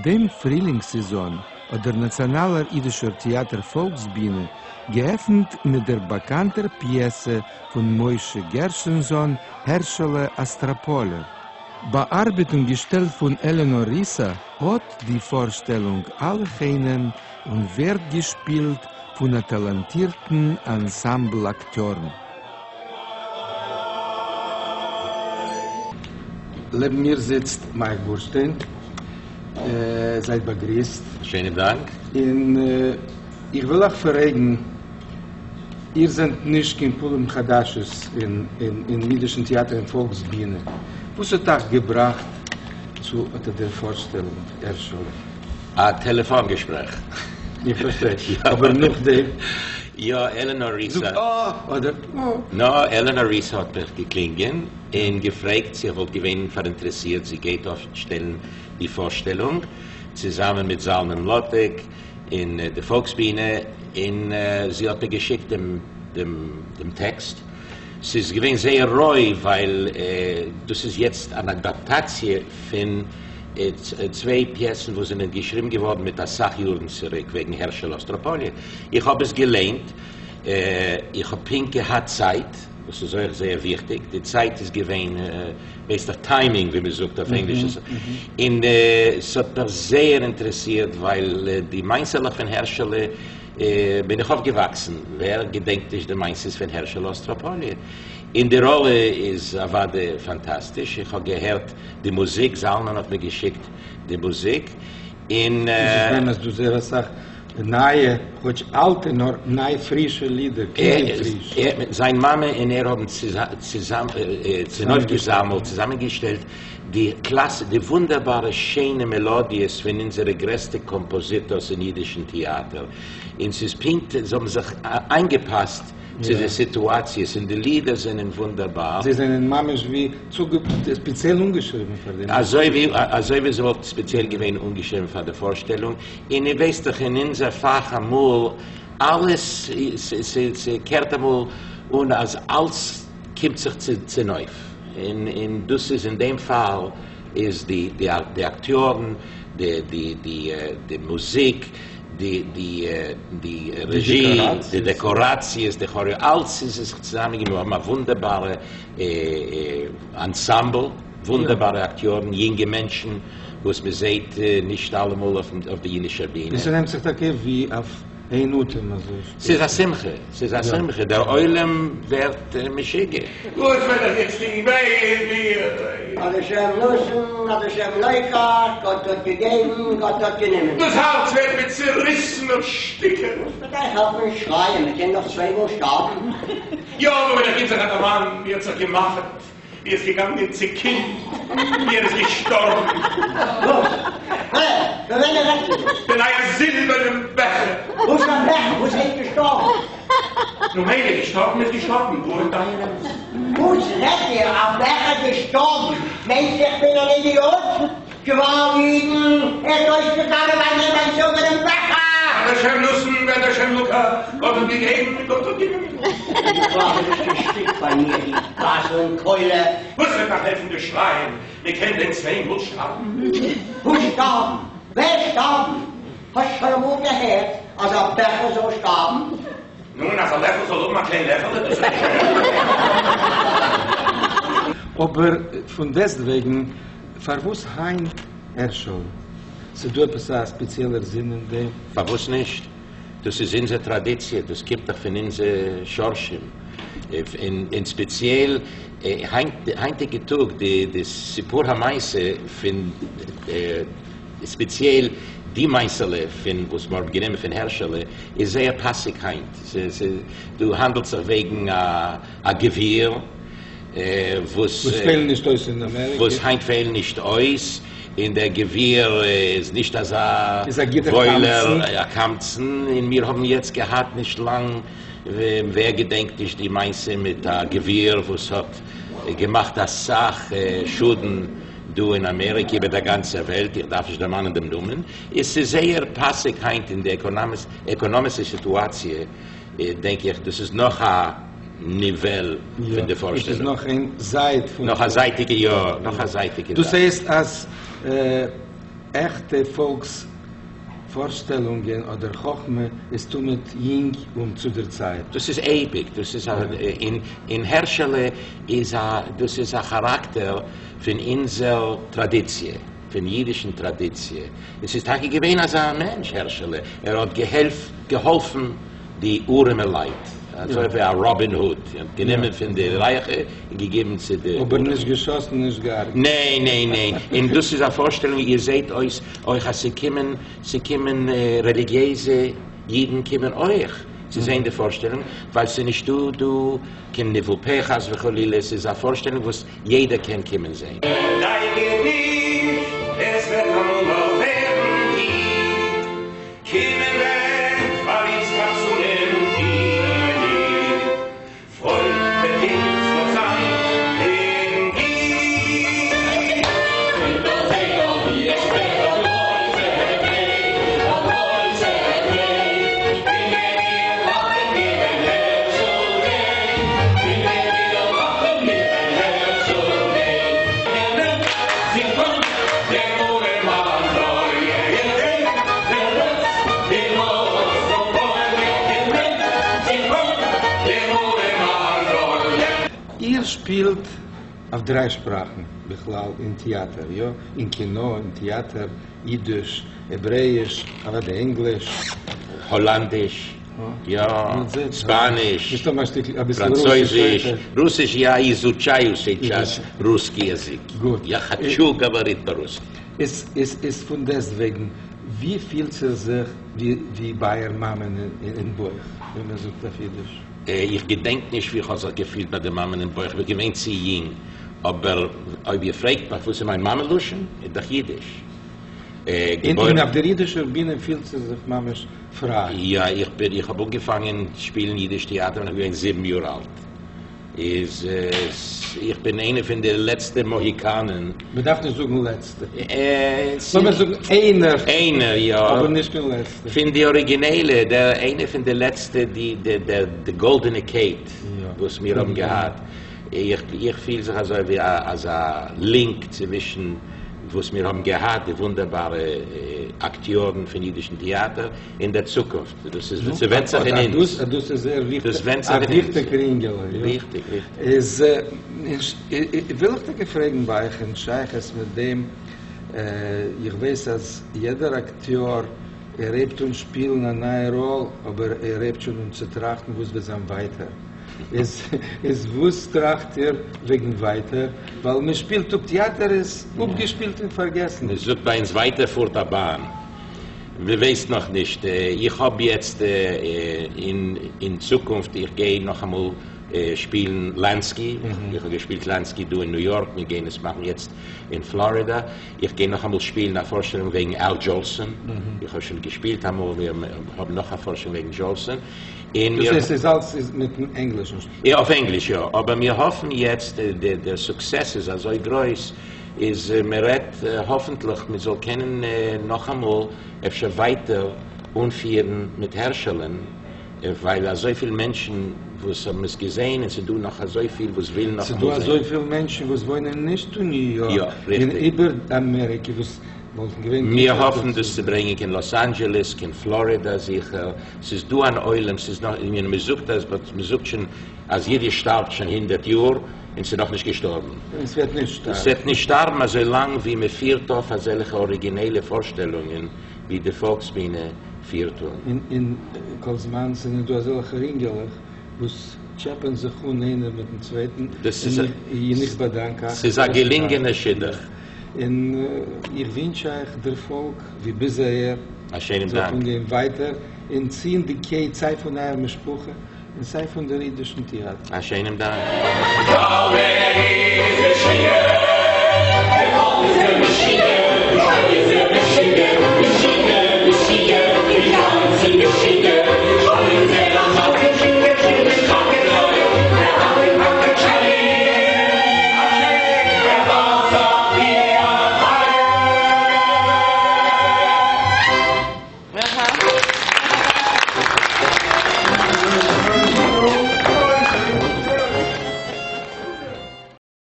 דעם פֿרילינג-סעזאָן האָט דער נאַציאָנאַלער ייִדישער טעאַטער פֿאָלקסבינע געעפֿנט מיט דער באַקאַנטער פּיעסע פֿון משה גערשענזאָן הערשעלע אַסטראָפּאָלער. באַאַרבעט און געשטעלט פֿון עלענאָר ריסאַ, האָט די פֿאָרשטעלונג אַלע חנען און ווערט געשפּילט פֿון אַ טאַלאַנטירטן אַנסאַמבל אַקטיאָרן. לעבן מיר זיצט מייק בורשטיין, זייט באגריסט. שיינעם דאנק. און איך וויל אייך פרעגן, איר זענט נישט קיין פנים חדשות אין אידישן טעאטער און פאלקס בינע, וואס האט אייך געבראכט צו אט דער פארשטעלונג הערשעלע? א טעלעפאן געשפרעך. איך פארשטיי, אבער נאכדעם? יא, עלענאר ריסא. זאגט אה אדער אה. נא, עלענאר ריסא האט מיך געקלינגען און געפרעגט צו איך וואלט געווען פאראינטערעסירט זי גייט אויפשטעלן די פארשטעלונג צוזאמען מיט זלמן מלאטעק אין די פאלקסבינע, און זי האט מיר געשיקט דעם דעם טעקסט. ס'איז געווען זייער רוי ווייל דאס איז יעצט אן אדאפטאציע פון צוויי פיעסן וואס זענען געשריבן געווארן מיט אסאך יארן צוריק וועגן הערשעלע אסטראפאליע. איך האב עס געליינט, איך האב פונקט געהאט צייט, וואס איז אויך זייער וויכטיג, די צייט איז געווען ווייסט דאך timing ווי מען זאגט אויף ענגליש, און ס'האט מיך זייער אינטערעסירט ווייל די מיינסעלעך פון הערשעלע בין איך אויפגעוואקסן, ווער געדענקט נישט די מעשיות פון הערשעלע אסטראפאליע, און די ראלע איז אוודאי פאנטאסטיש, איך האב געהערט די מוזיק, זלמן האט מיר געשיקט די מוזיק, און. איז עס באמת דא זייער אסאך נייע, כאטש אלטע, נאר ניי פרישע לידער, קלינגען פריש. זיין מאמע און ער האבן צונויפגעזאמלט, צוזאמענגעשטעלט די קלאס, די וואונדערבארע שיינע מעלאדיעס פון אונזערע גרעסטע קאמפאזיטארס אין אידישן טעאטער, און ס'איז פונקט, זיי האבן זיך איינגעפאסט צו די סיטואציעס, און די לידער זענען וואונדערבאר. זיי זענען ממש ווי ספעציעל אנגעשריבן פאר דעם. אזוי ווי אזוי ווי ס'וואלט ספעציעל געווען אנגעשריבן פאר די פארשטעלונג, און איר ווייסט דאך אין אונזער פאך אמאל אלעס, ס'קערט אמאל אן אז אלס קומט זיך צונויף. און און דאס איז אין דעם פאל איז די די די אקטיארן, די די די די מוזיק, די די די רעזשי, די דעקאראציעס, די כארעא, אלץ איז זיך צוזאמענגענומען, מיר האבן א וואונדערבארע אנסאמבל, וואונדערבארע אקטיארן, יונגע מענטשן וואס מען זעט נישט אלעמאל אויף די אידישער בינע. און ס'נעמט זיך טאקע ווי אויף איין אטעם אזוי. ס'איז א שמחה, ס'איז א שמחה, דער עולם ווערט משוגע. וואס וועל איך איצט טון, וויי איז מיר. עד השם נתן, עד השם לקח, גאט האט געגעבן, גאט האט גענומען. דאס הארץ ווערט מיר צעריסן אויף שטיקער. וואס וועט אייך העלפן שרייען, מען קען דאך צוויי מאל שטארבן. יא, אבער ווען איך גיב זיך א דערמאן ווי ער האט זיך געמאכט, ווי ער איז געגאנגען צו קינד, ווי ער איז געשטארבן. וואס? ווער? פון וועמען רעדט איר דאס? פון אייער זילבערנעם בעכער. וואס פאר בעכער? וואס הייסט געשטארבן? נו מילא, געשטארבן איז געשטארבן, וואו איז דיין אמת? וואס רעדט איר? א בעכער געשטארבן? מיינט איך בין אן אידיאט? געוואלד אידן! ער האט אויסגעגאנגען ביי מיר מיין זילבערנעם בעכער! עד השם נתן ועד השם לקח, גאט האט געגעבן און גאט האט גענומען. די קלאפ איז נישט געשטיקט ביי מיר, די גזלן קוילע. וואס וועט נאך העלפן די שרייען, מען קען דען צוויי מאל שטארבן? וואס שטארבן? ווער שטארבן? האסט שוין אמאל געהערט אז א בעכער זאל שטארבן? נו, און אז א לעפל זאל האבן א קליין לעפעלע, דאס איז נישט שווער. אבער פון דעסטוועגן פארוואס היינט הערשל? ס'דא עפעס א ספעציעלער זין אין דעם? פארוואס נישט? דאס איז אונזער טראדיציע, דאס קומט דאך פון אונזער שורשים, און ספעציעל היינטיגע טאג די סיפור המעשה פון ספעציעל די מעשה'לע פון וואס מ'האט גענומען פון הערשעלע איז זייער פאסיג היינט, דא האנדלט זיך וועגן א גביר וואס פעלן נישט אויס אין אמעריקע. וואס היינט פעלן נישט אויס, און דער גביר איז נישט אזא וואוילער, א קמצן, און מיר האבן יעצט געהאט נישט לאנג, ווער געדענקט נישט די מעשה מיט א גביר וואס האט געמאכט אסאך שאדן דא אין אמעריקע איבער דער גאנצער וועלט, איך דארף נישט דערמאנען דעם נאמען, איז ס'איז זייער פאסיג היינט אין די עקאנאמישע סיטואציע, דענק איך דאס איז נאך א ניוועל פון די פארשטעלונג. דאס איז נאך איין זייט פון. נאך א זייטיגע יא, נאך א זייטיגע זאך. דאס הייסט אז. עכטע פאלקס פארשטעלונגען אדער חכמה איז תמיד יונג און צו דער צייט. דאס איז אייביג, דאס איז א, און הערשעלע איז א, דאס איז א כאראקטער פון אונזער טראדיציע, פון אידישן טראדיציע, עס איז טאקע געווען אזא מענטש הערשעלע, ער האט געהעלפ געהאלפן די ארעמע לייט, אזוי ווי א ראבין הוד, ער האט גענומען פון די רייכע און געגעבן צו די ארעמע. אבער נישט געשאסן נישט געהארגעט. ניין ניין ניין, און דאס איז א פארשטעלונג, איר זעט אויס אויך אז ס'קומען ס'קומען רעליגיעזע אידן קומען אויך צו זען די פארשטעלונג, ווייל ס'איז נישטא דא קיין ניבול פה חס וחלילה, ס'איז א פארשטעלונג וואס יעדער קען קומען זען. דאגה נישט, עס וועט אמאל נאך ווערן גוט, קומען וועט פאר אונז קבצנים קיניג, פֿרױד װעט אונדז נאָך זײַן און גיט. איר שפילט אויף דריי שפראכן בכלל אין טעאטער, יא? אין קינא, אין טעאטער, אידיש, העברעאיש, אוודאי ענגליש. האלאנדיש, יא, ספאניש, פראנצויזיש, רוסיש, я изучаю сейчас русский язык, я хочу говорить по-русски. איז פון דעסטוועגן, ווי פילט איר זיך ווי ביי אייער מאמען אין בויך, ווי מען זאגט אויף אידיש? איך געדענק נישט ווי איך האב זיך געפילט ביי די מאמען אין בויך, איך בין געווען צו יונג, אבער אויב איר פרעגט מיך וואס איז מיין מאמע לשון, איז דאך אידיש. און אויף דער אידישער בינע פילט איר זיך ממש פריי? יא, איך בין, איך האב אנגעפאנגען שפילן אידיש טעאטער ווען איך בין געווען זיבן יאר אלט, איז איך בין איינער פון די לעצטע מאהיקאנען. מען דארף נישט זאגן לעצטע. לאמיר זאגן איינער. איינער, יא. אבער נישט קיין לעצטע. פון די אריגינעלע, דער איינער פון די לעצטע, די די גאלדענע קייט וואס מיר האבן געהאט. איך פיל זיך אזוי ווי אזא לינק צווישן וואס מיר האבן געהאט, די וואונדערבארע אקטיארן פון אידישן טעאטער, און דער צוקונפט. דאס איז, ס'ווענדט זיך אין אונז. דאס איז זייער וויכטיג. דאס ווענדט זיך אין אונז. א וויכטיג רינגעלע. ריכטיג, ריכטיג. איז, וויל איך טאקע פרעגן ביי אייך אין שייכות מיט דעם, איך ווייס אז יעדער אקטיאר, ער הייבט אן שפילן א נייע ראל, אבער ער הייבט שוין אן צו טראכטן וואס וועט זיין ווייטער. איז איז וואס טראכט איר וועגן ווייטער? ווייל מען שפילט אפ טעאטער איז אפגעשפילט און פארגעסן. מען זאגט ביי אונז ווייטער פארט א באן. מען ווייסט נאך נישט. איך האב יעצט אין אין צוקונפט איך גיי נאכאמאל שפילן לענסקי, איך האב געשפילט לענסקי דא אין ניו יארק, מיר גייען עס מאכן יעצט אין פלארידא. איך גיי נאכאמאל שפילן א פארשטעלונג וועגן אל דזשאלסאן, איך האב שוין געשפילט אמאל, מיר האבן נאך א פארשטעלונג וועגן דזשאלסאן. און מיר. דאס הייסט איז אלס איז מיטן ענגלישן. יא אויף ענגליש יא, אבער מיר האפן יעצט דער סוקסעס איז אזוי גרויס איז מען רעדט האפענטליך מען זאל קענען נאכאמאל אפשר ווייטער אנפירן מיט הערשעלען ווייל אזויפיל מענטשן וואס האבן עס געזעהן און ס'דא נאך אזויפיל וואס ווילן נאכאמאל זעהן. ס'דא אזויפיל מענטשן וואס וואוינען נישט אין ניו יארק און איבער אמעריקע וואס וואלטן געווען מיר האפן דאס צו ברענגען קיין לאס אנדזשעלעס, קיין פלארידא זיכער, ס'איז דא אן עולם, ס'איז נאך, איך מיין מ'זאגט אז, מ'זאגט שוין אז אידיש שטארבט שוין הונדערט יאר, און ס'איז נאכנישט געשטארבן. און ס'וועט נישט שטארבן. ס'וועט נישט שטארבן אזוי לאנג ווי מ'פירט אויף אזעלכע אריגינעלע פארשטעלונגען ווי די פאלקסבינע פירט אן. און כל זמן ס'זענען דא אזעלכע רינגעלעך וואס טשעפען זיך אן איינער מיטן צווייטן, און איך באדאנק אייך. ס'איז א געלונגענע שידוך. און איך ווינטש אייך דערפאלג ווי ביז אהער, א שענעם זאלט דאנק. אנגיין ווייטער און ציען די קייט סיי פון אייער משפחה און סיי פון דער אידישן טעאטער. א שענעם דאנק.